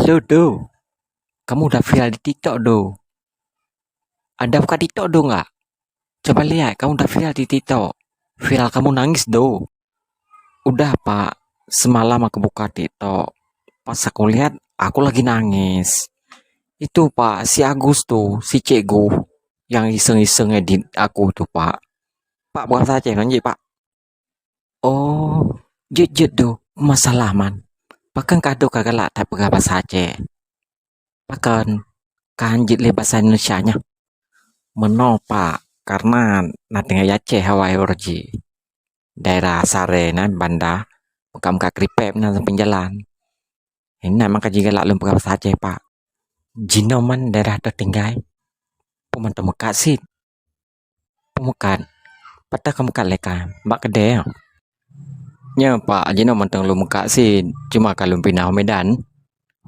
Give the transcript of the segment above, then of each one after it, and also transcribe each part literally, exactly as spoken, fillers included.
"Halo, Do. Kamu udah viral di TikTok, Do. Ada buka TikTok, Do, nggak? Coba lihat, kamu udah viral di TikTok. Viral kamu nangis, Do." "Udah, Pak. Semalam aku buka TikTok. Pas aku lihat, aku lagi nangis. Itu, Pak, si Agus tu, si cikgu yang iseng-iseng edit aku tu, Pak." "Pak, bukan saja kan, Pak?" "Oh, jeuet-jeuet, Do, masalah man. Pakon ka, Do, ka galak that peugah basa Aceh? Pakon ka han jeuet lé basa Indonesia nyan?" "Meunoe, Pak, kareuna na tinggai Aceh awai uroe jih. Daerah Sare na Banda, meukat-meukat Kripep na sampéng jalan. Inan maka jigalak lôn peugah basa Aceh, Pak. Jinoe man daerah toh tinggai, peue mantong meukat cit." "Peue meukat? Pat ka meukat lé ka? Bak keudè, ya?" "Nyoe, Pak, jinoe mantong lôn meukat cit, cuma ka lôn pinah u Medan.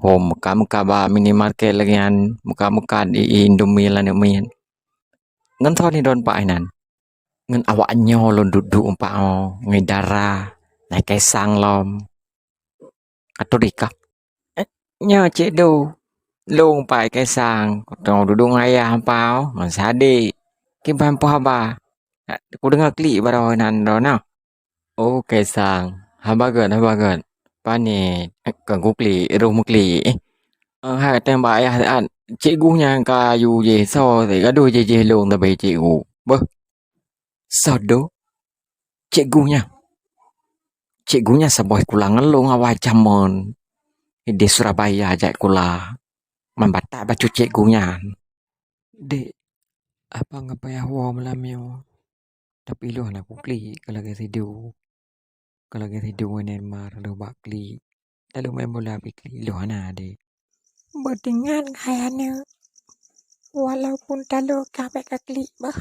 Hom meukat-meukat bak minimarket lagèe nyan, meukat-meukat i Indomie lam aneuk miet." "Ngon soe neudon, Pak, inan?" "Ngon awak nyoe lôn duek-duek, Pak, oh, ngon Dara, ngon Kaisang lom." "Atau Rika?" "Eh, nyoe Cik Du. Lôn, Pak, Kaisang. Kutong duek-duek ngon ayah, Pak, oh, ngon sadek. Kiban peue haba? Kudeungoe klik baroe nan droeneuh." "Oh, Kaisang. Haba gèt, haba gèt. Pane, eh, kon kuklik, roh meuklik. Eh, hai teumbak ayah, ah, cikgu nyan ka yue jih, soe gadôh jih, jih lôn sabe cikgu. Beuh." "Soe, Do?" "Cikgu nyan. Cikgu nyan saboh sikula ngon lôn awai jameun. Di Surabaya jak sikula. Man batat bacut cikgu nyan." "Dek, apa ngapa payah woe malam nyoe? Tapi lôn hana kuklik keu lagèe si Du. Keu lagèe si Du ngon Neymar lôn bak klik. Talôn main bola pih klik lôn hana, Dek." "Beutingat hai aneuk, walaupun talôn ka bèk ka klik bah,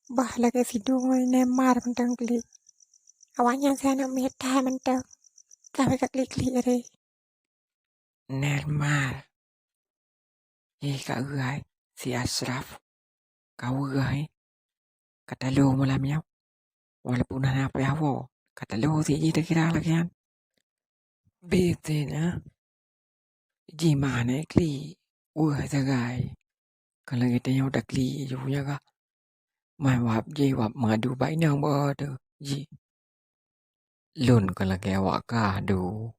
bah lagèe si Du ngon Neymar mantong klik. Awaknyan si aneuk miet that mantong, ka bèk ka klik-klik aré." "Neymar, eh, ka eu hai si Ashraf. Ka eu hai. Ka talôn malam nyoe. Walaupun hana payah woe, ka talôn si jih takira lagèe nyan." "Biet na. Jih meuhana klik, weueh sagai. Ka lagèe tanyoe taklik ju nyan kah. Man wab jih wab meuadu bak inong bak teuh jih." "Lôn ka lagèe awak kah, Du.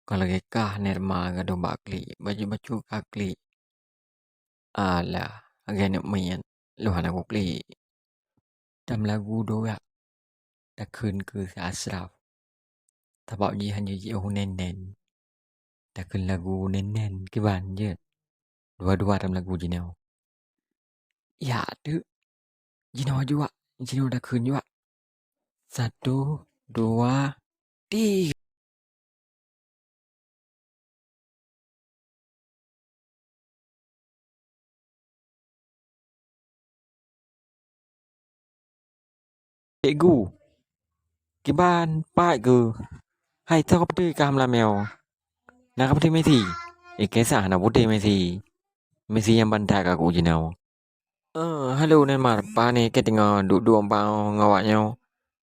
Ka lagèe kah Neymar gadôh bak klik, bacut-bacut ka klik. Alah, lagèe aneuk miet, lôn hana kuklik. Tam lagu dua, takheun keu si Ashraf. Sabab jih han jiôh nèn-nèn. Takheun lagu nèn-nèn kiban jeuet. Dua-dua tam lagu jinoe." "Ya teuk. Jinoe juak, jinoe takheun juak. Satu, dua, tiga." "Cikgu, kiban pat keuh? Hai, soe ka peuteuh kah malam nyoe? Na ka peuteuh Messi?" "Eh, Kaisang, hana peuteuh Messi. Messi nyang ban that kah ku jinoe." "Eh, halo Neymar, pane kèe teungoh duek-duek bak ngon awak nyoe.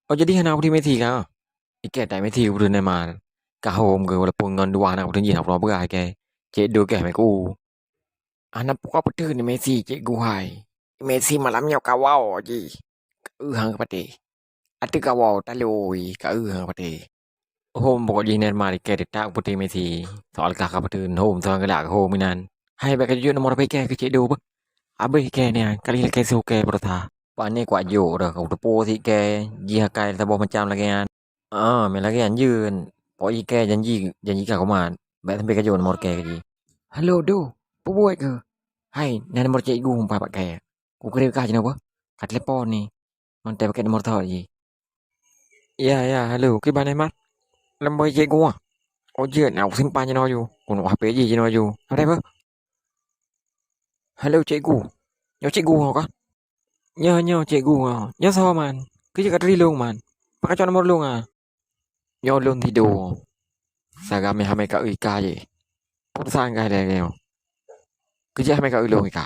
Oh, jadi hana peuteuh Messi kah?" "Ikèe that Messi peuteuh Neymar. Ka hom keuh walaupun ngon dua hana peuteuh jih hana peue peugah ikèe. Cek Du kèe meuku." "Hana peue ka peuteuh ni Messi, Cikgu hai. Messi malam nyoe ka woe jih. Ka eu han geupatéh. Ateueh ka woe talôi, ka eu han geupatéh." "Hom pokok jih Neymar ikèe teutap peuteuh Messi. Soal kah ka peuteuh hom, soal galak hom inan. Hai bèk ka jujok nomor HP ikèe keu Cek Du beuh. Abéh ikèe nyan, kali lakèe su kèe beureusaha." "Pane kuat jok dah, ka kuteupeue sit kèe, jih akai saboh macam lagèe nyan." "Ah, meuh lagèe nyan jeuet. Pokok jih kèe janji, janji ka kumat. Bèk sampai ka jok nomor kèe keu jih." "Halo, Du. Peubuet keuh? Hai, na nomor Cikgu meupat bak kèe. Kukirém kah jinoe beuh. Ka telepon ni. Mantong pakèk nomor thot jih." "Ya, ya, halo. Kiban Neymar? Lom boh Cikgu ah. Oh, jeuet, na kusimpan jinoe ju. Keuneuk HP jih jinoe ju. Hana beuh." "Halo, Cikgu. Nyoe Cikgu ho kah?" "Nyoe, nyoe, Cikgu ho. Nyoe soe man? Keu jeuet ka turi lôn man. Pakacok nomor lôn ah." "Nyoe lôn Tido. Saga meuhamé ka eu ika jih. Peue san kah lagèe nyoe? Keu jeuet hamé ka eu lôn ika."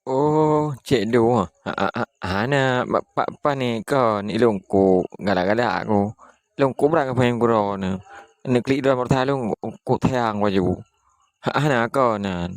"Oh, Cek Du, ha, ha, ha, hana, pa, pa, pane kon ilôn kok galak-galak ku. Lôn kok brat keu panyang guro nyoe. Neuklik droe meurusa lôn kok sayang baju. Hana kon nyan.